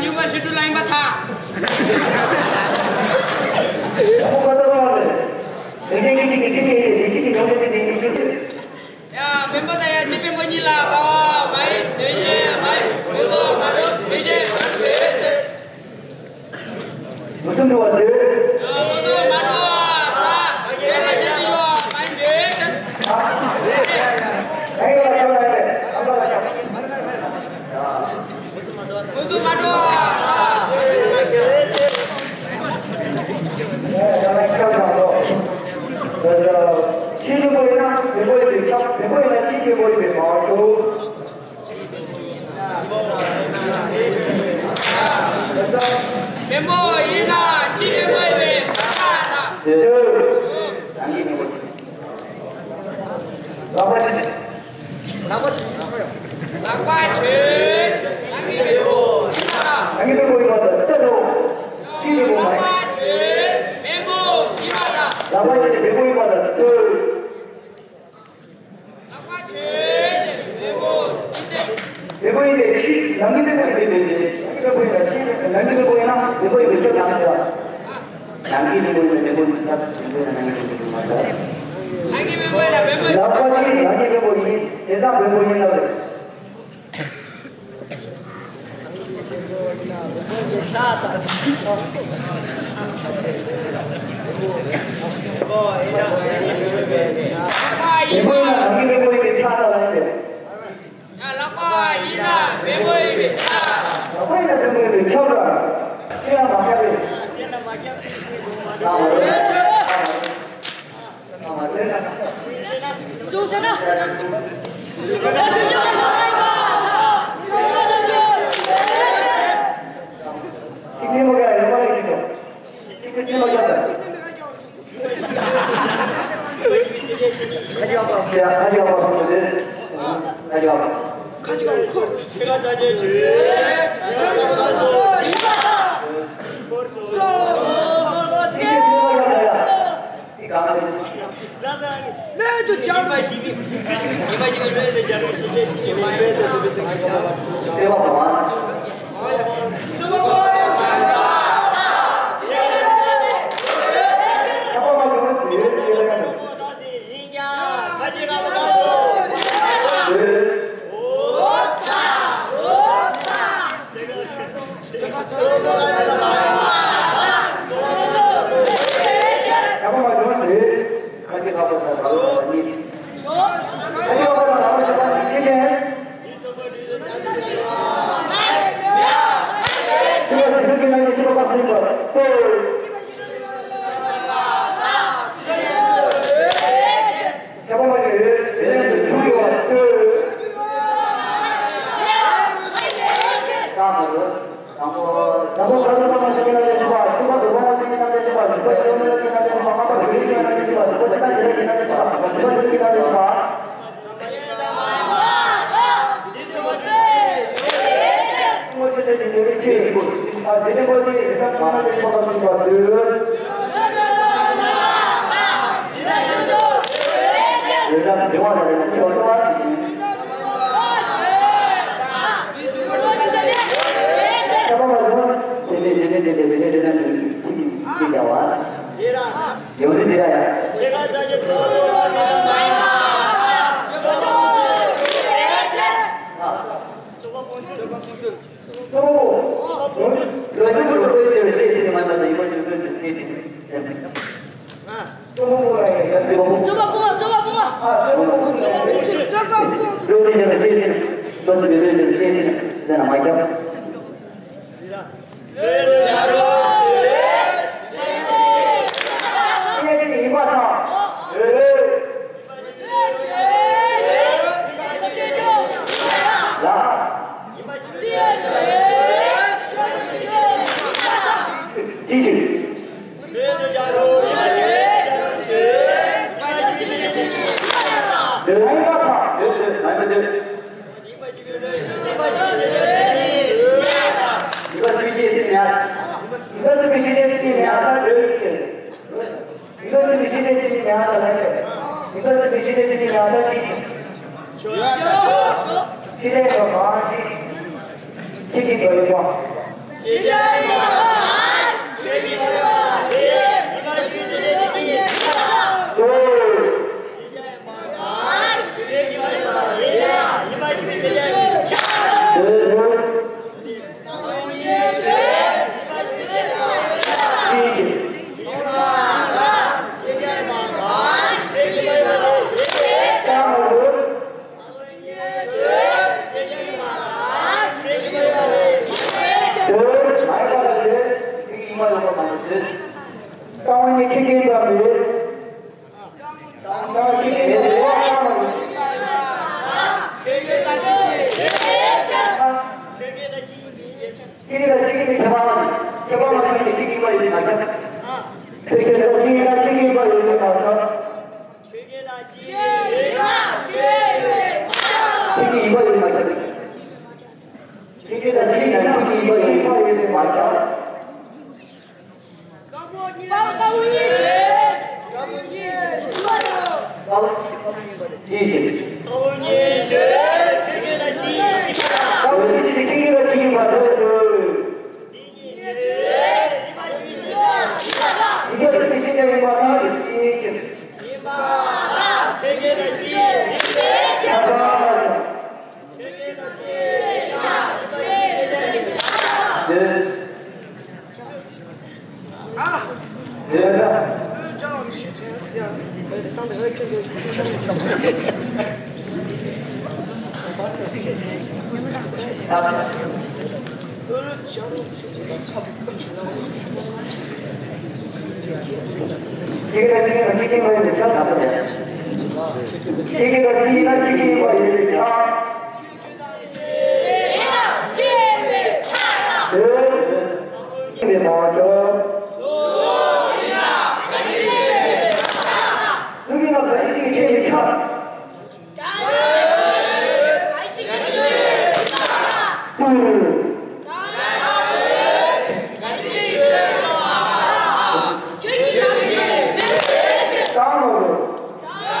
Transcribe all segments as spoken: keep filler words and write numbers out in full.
ཉི་མ་ཤི་ཏུ་ལ་ཡིན་པ་ཐ། ཡ། སྤེན་པ་དང་ཡ་ཆེ་སྤེན་པ་གཉིས་ལ་དགའ་བ་མ་ཡིན། དོན་ཆེན་མ་ཡིན། དགོས་པ་མ་གཏོགས་མི་ཤེས། ཚུར་འགྲོ་བ་འདོད། ཕྱི་ལུས་པོ་ཡིན་ན་བེམ་པོ་ཡིན་པའི་ཁྱབ། བེམ་པོ་ཡིན་ན་ཕྱི་ལུས་པོ་ཡིན་པའི་མ་འོངས་སུ། བེམ་པོ་ཡིན་ན་ཕྱི་ལུས་པོ་ཡིན་པའི་མ་འོངས་སུ། ལག་པ་ཅི། ལག་པ་ཆོས་ནང་གི་བེམ་པོ་ཡིན་པ་དང་། ནང་གི་བེམ་པོ་ཡིན་པ་དང་། ཕྱི་བེམ་པོ་མ་ཡིན། ལག་པ་ཆོས་བེམ་པོ་ཡིན་པ་དང་། ལག་པ་ཆོས་བེམ་པོ་ཡིན་པ་དང་། ལག་པ་ཆོས་བེམ་པོ་ཡིན་ཏེ། བེམ་པོ་ཡིན་ཏེ་ཕྱི། ནང་གི་བེམ་པོ་ཡིན་པའི་ཕྱི། ནང་གི་བེམ་པོ་ཡིན་ན་ཕྱི། ནང་གི་བེམ་པོ་ཡིན་ན་བེམ་པོ་ཡིན་པའི་ཕྱི་ལ་ཟེར། ནང་གི་བེམ་པོ་ཡིན་ན་བེམ་པོ་ཡིན་ས། བེམ་པོ་ཡིན་ན་ནང་གི་བེམ་པོ་ཡིན་མ་ཟེར། ནང་གི་བེམ་པོ་ཡིན་ན་བེམ་པོ་ཡིན། ལག་པ་ཕྱི། ནང་གི་བེམ་པོ་ཡིན། དེ་ཙམ་བེམ་པོ་ཡིན་ལ་རེད། ལག་པ་ཡིན་ན་བེམ་པོ་ཡིན་པའི་ཕྱག་ལ་ལ་ཡིན་པས། ལག་པ་ཡིན་ན་བེམ་པོ་ཡིན་པའི་ཕྱག་ལ། ལག་པ་ཡིན་ན་བེམ་པོ་ཡིན་པའི་ཕྱག་ལ། ཤེས་ཡ་མ་ཤ་བས། ལག་པ་ཡིན་ན། མ་ཡོང་བ་མ་ཟད། རྐང་པ་གཉིས་ཁྱེར་གྱིན་པ་མེད། རྐང་པ་གཉིས་མེད་དེ། ཁྱེར་གྱིན་པ་གཅིག་གིས་ཁྱེད་པ་མ་ཟད། ཁྱེར་གྱིན་པ་ཡོད་མ་ཁྱབ། ཁྱེར་གྱིན་པ་གཅིག་གིས་ཁྱེར་གྱིན་པ་ཡོད་མ་ཁྱབ། ཁྱེད་ཀྱི་ཡིན་པ་ཡོད་མ་ཁྱབ། ཁྱེད་ཀྱི་ད་ཅི་ཡིན་ན་ཁྱེད་ཀྱི་ཡིན་པ་ཡོད་མ་ཁྱབ། ཀ་བོ་གཉིས་བྱེད། ཀ་བོ་གཉིས་བྱེད། ཀ་བོ་གཉིས་བྱེད། ཁྱེད་ཀྱི་ད་ཅི་ཡིན་ན་ཁྱེད་ཀྱི་ཡིན་པ་ཡོད་མ་ཁྱབ། ཁྱེད་ཀྱི་ད་ཅི་ཡིན་ན་ཁྱེད་ཀྱི་ཡིན་པ་ཡོད་མ་ཁྱབ། ཡིན་པ། ཁྱེད་ཀྱི་ད་ཅི་ཡིན་ན་ཁྱེད་ཀྱི་ཡིན་པ་ཡོད་མ་ཁྱབ། ཁྱེད་ཀྱི་ག་ཞིག་ཡོད་ཨ་ད། ཨོ།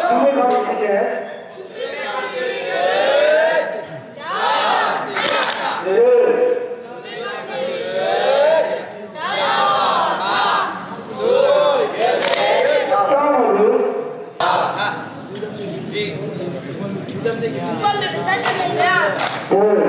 ཐུགས་མེད་གང་ཞིག་བྱས། ཨོ།